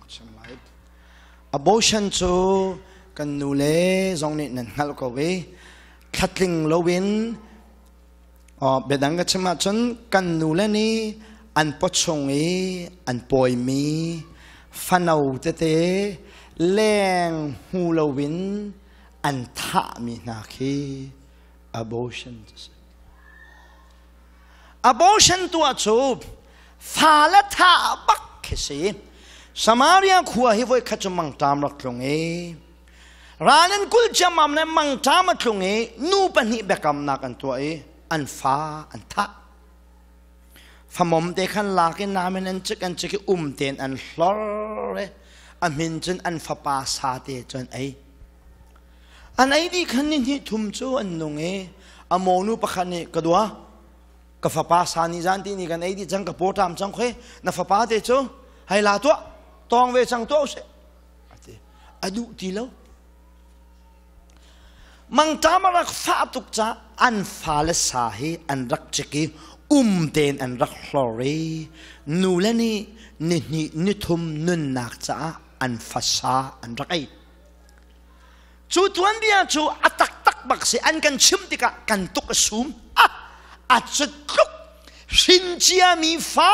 Chim lai. Abortion cu kan nu le zong nih nan hngalh ko i thlatling loin biadang ka chim ahcun kan nu le nih an pawchung i an pawimi fano tete leng hmu loin an thahmi hna khi abortion cu si. Abortion tuah cu fale thah bak khi si. Samaria khua hi voi khat cu mangṭam rak tlung i ral in kul ciammam le mangṭam a tlung i nu pahnih biakamnak an tuah i an fa an thah. Famom te khan lak in nam in an cik an cik i um tein an hlor i a hmin cun an fapa sa te cu an ei. An ei dih khan ni hnih thum cu an nung i a monu pakhat nih ka dua ka fapa sa ni zan ti ni kan ei dih cang ka paw ṭam cang khoi na fapa te cu hei la tuah tawng ve cang tuah usih a ti a duh ti lo mangṭam a rak fah tuk ca an fale sa hi an rak cik i um tein an rak hlor i nu le nih ni hnih ni thum nunnak caah an fasa an rak ei Cu tuanbia cu a taktak bak si an kan chimh tikah kan tuk a sum. Ah, a cu tluk hrin ciami fa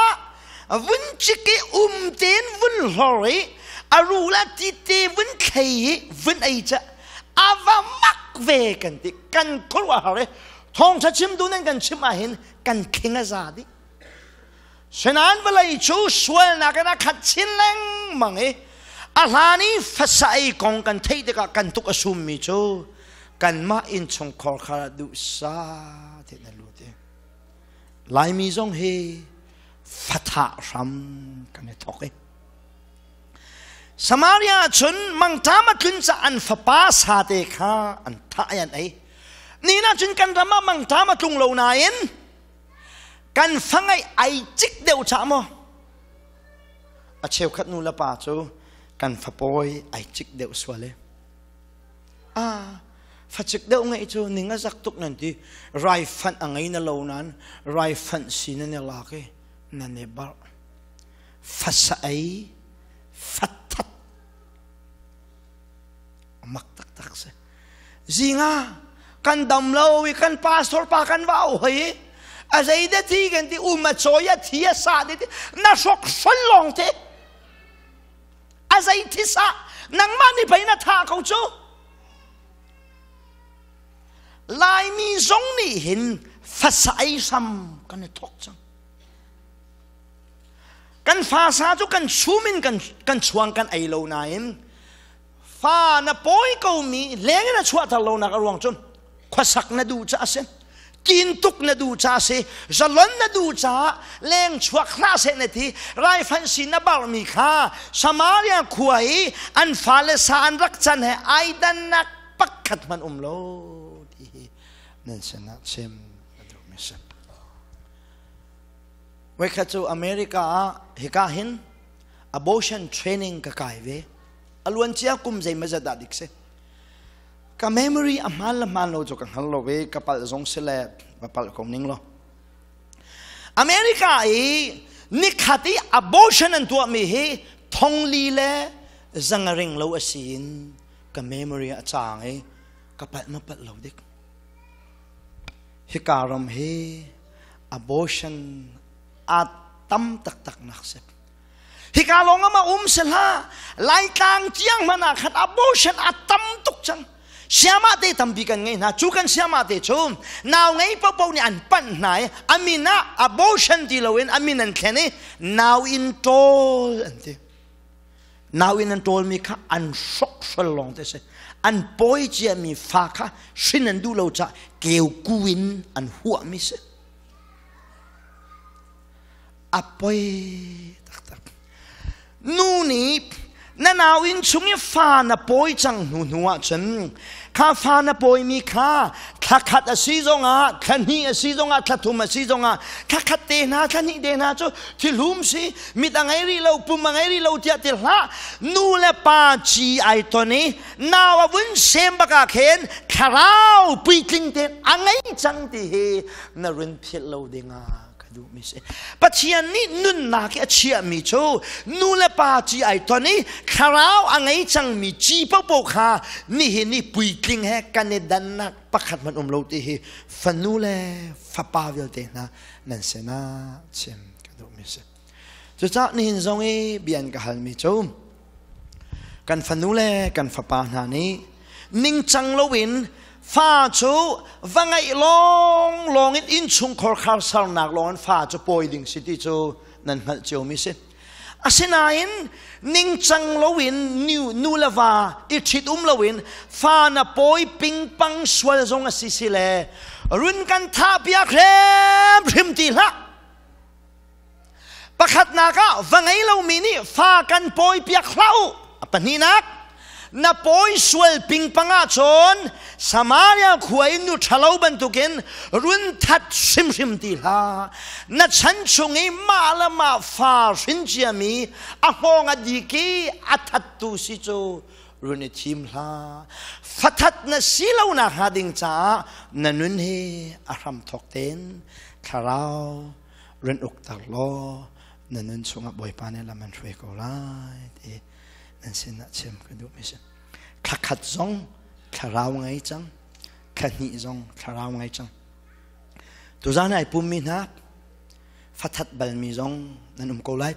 vun cik i um tein vun hlor i a ru la ti te vun thlei i vun ei ca a va mak ve kan ti kan khuaruahhar i thawngṭha chim tu nan kan chimh ahhin kan thling a za dih. Sinan vawlei cu sualnak in a khat chin lengmang i a hlan i fasa ei kong kan theih tikah kan tuk a summi cu kanmah innchungkhar kha duhsah tein a lut i Laimi zong hi fathah hram kan i thawk i Samaria ah cun mangṭam a tlun caah an fapa sate kha an thah i an ei. Ni na cun kan ram ah mangṭam a tlung lo nain kan fangaih ai cik deuh cha maw a cheukhat nu le pa cu kan fapawi ai cik deuh sual e a facik deuh ngeih cu ning a zak tuk nan ti rai fanh a ngei na lo nan rai fanh si na ne lak i na ne bar fasa ei fathat mak taktak si zinga kan dam lo i kan pastor pa kan va au hoi a zei de thi kan ti um a chawi a thi a sa de ti na hrok hrol lawng te a zei thi sa nangmah nih pei na tha ko cu Laimi zong nih hin fasai hram kan i thok cang kan fa sa cu kan chum in kan kan chuang kan ei lo nain Fa na pawi komi leng in a chuahter lonak a ruang cun khuasak na duh caah a si. Tintuk na duh caah a si. Zalon na duh caah leng chuak hlah seh na ti. Raifanh si na barmi kha Samaria khua i an fale sa an rak can he ai dannak pakhat hmanh um lo ti hi nan sinah chim a duhmi si. Voikhat cu America ah hika hin abortion training ka kai ve. A luancia kum zeimazat dah dik si. Ka memory a hmaan le hmaan lo cu ka hngal lo i ka palh zong si le va palh ko ning law. America i nikhat i abortion an tuahmi hi thongli le zangaring lo a si in ka memory a caang i ka palh ma palh lo dik. Hika ram hi abortion a tam taktak nak si. Hika lawng ah um si hlah. Laitlang tiang hmanh ah khan abortion a tam tuk cang. Siamah te tampi kan ngei hna. Cu kan siamah te cu nau ngei paohpaoh nih an panh hna i a min ah abortion ti loin a min an thlen i nau in ṭawl an ti. Nau in an ṭawlmi kha an hrokhrol lawng te si. An pawi ciami fa kha hrin an duh lo caah keu ku in an huahmi si. A poi taktak. Nu nih na nau inn chung i fa na pawi cang hnu hnu ahcun kha fa na pawimi kha thla khat a si zongah thla hnih a si zongah thla thum a si zongah thla khat te hna thla hnih te hna cu thihlum si mit a ngei rih lo pum a ngei rih lo tiah ti hlah nu le pa ci ai ton i nau a vun sem bak ah khin thlarau puitling te a ngei cang ti hi na run philh lo dingah. duhmi si. Pathian nih nunnak i a chiahmi cu nu le pa ci ai ton i thlarau a ngei cangmi ci paohpaoh kha nihin i puitling he kan i dannak pakhat hmanh um lo ti hi fanu le fapa vialte hna nan sinah chim ka duhmi si. Cucaah nihin zong i bia an ka halmi cu kan fanu le kan fapa hna nih ningcang loin fa cu va ngeih lawnglawng in innchungkhar kharsarnak lawng in fa cu pawi ding si ti cu nan hngalh ciomi si. Asinain ningcang loin nu le va i ṭhit um loin fa na pawi pingpang sual zong a si si le run kan thah piak hrimhrim ti hlah. Pakhatnak ah va ngei lomi nih fa kan pawi piak hlah u. A pahnihnak, na pawi sual pingpang ahcun Samaria khua in nu ṭhalo bantukin run that hrimhrim ti hlah. Na chan chung i mah le mah fa hrin ciami a hngawng a dik i a thattu si cu run i thim hlah. Fathat na si lonak hnga ding caah na nun hi a hramthawk tein thlarau run ukter law na nun chungah Bawipa nih lam an hruai ko lai ti nan sinah chim ka duhmi si. Thla khat zong thlarau ngei cang, thla hnih zong thlarau ngei cang. Tuzan ai pummi hna fathat balmi zong nan um ko lai.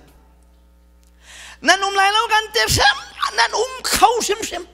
Nan um lai lo kan ti hrim, nan um kho hrimhrim.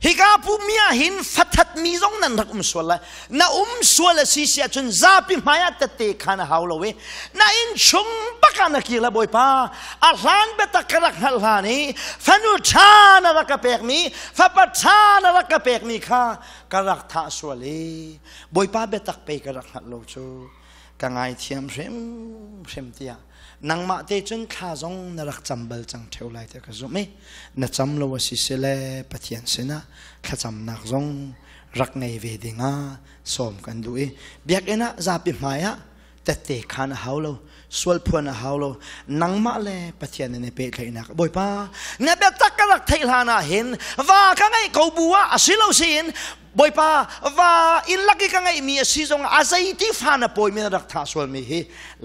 Hika pumi ah hin fathat mi zong nan rak um sual lai. Na um sual a si si ahcun zapi hmai ah tette khan a hau lo i na inn chung bak ah na kir la Bawipa. A hlan biatak ka rak hngalh hlan i fanu ṭha na rak ka pekmi, fapa ṭha na rak ka pekmi kha ka rak thah sual i Bawipa biatak pei ka rak hngalh lo cu ka ngaithiam hrimhrim tiah nangmah te cun thla zong na rak cam bal cang ṭheo lai tiah ka zumh i na cam lo a si sile Pathian sinah thlacamnak zong rak ngei ve dingah sawm kan duh i biakinn ah zapi hmai ah tette khan a hau lo sual phuan a hau lo nangmah le Pathian in i pehtlaihnak Bawipa na biatak ka rak theih hlan ah hin va ka ngeih ko bu ah a si lo siin Bawipa va inn lak i ka ngeihmi a si zong a zeiti fa na pawimi na rak thah sualmi hi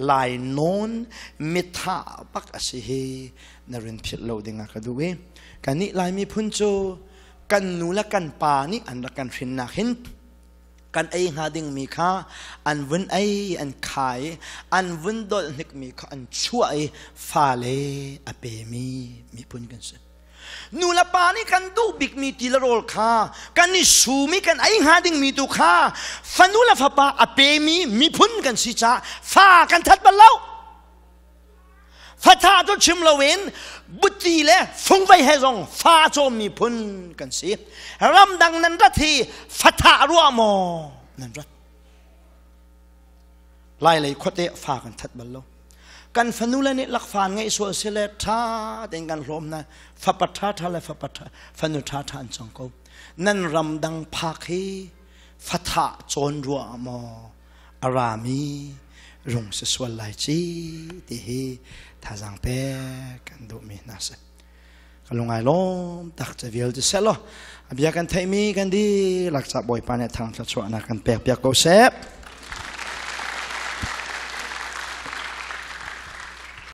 lai nawn mithah bak a si hi na rin philh lo dingah ka duh i kannih Lai miphun cu kan nu le kan pa nih an rak kan hrinnak hin kan ei hnga dingmi kha an vun ei an khai an vun dolh hnikmi kha an chuah i fale a pemi miphun kan si. Nu le pa nih kan duh bikmi ti le rawl kha kan i sum i kan ei hnga dingmi tu kha fanu le fapa a pemi miphun kan si caah fa kan that bal lo. Fatha cu chim loin buti le fungvei he zong fa cawm miphun kan si. Ramdang nan rat hi fatha ruah maw nan rat? Lailei khuate fa kan that bal lo. Kan fanu le nih lakfa ngeih sual si le ṭha tein kan hlawm na fapa ṭha ṭha le fapa ṭha fanu ṭha ṭha an cang ko. Nan ramdang phak hi fatha cawn ruah maw a rami rung si sual lai ci ti hi thazaang pek kan duhmi hna si. Ka lungai lawm tak ca vialte seh law a bia kan theihmi kan dihlak ca Bawipa nih thangthla chuahnak kan pek piak ko seh.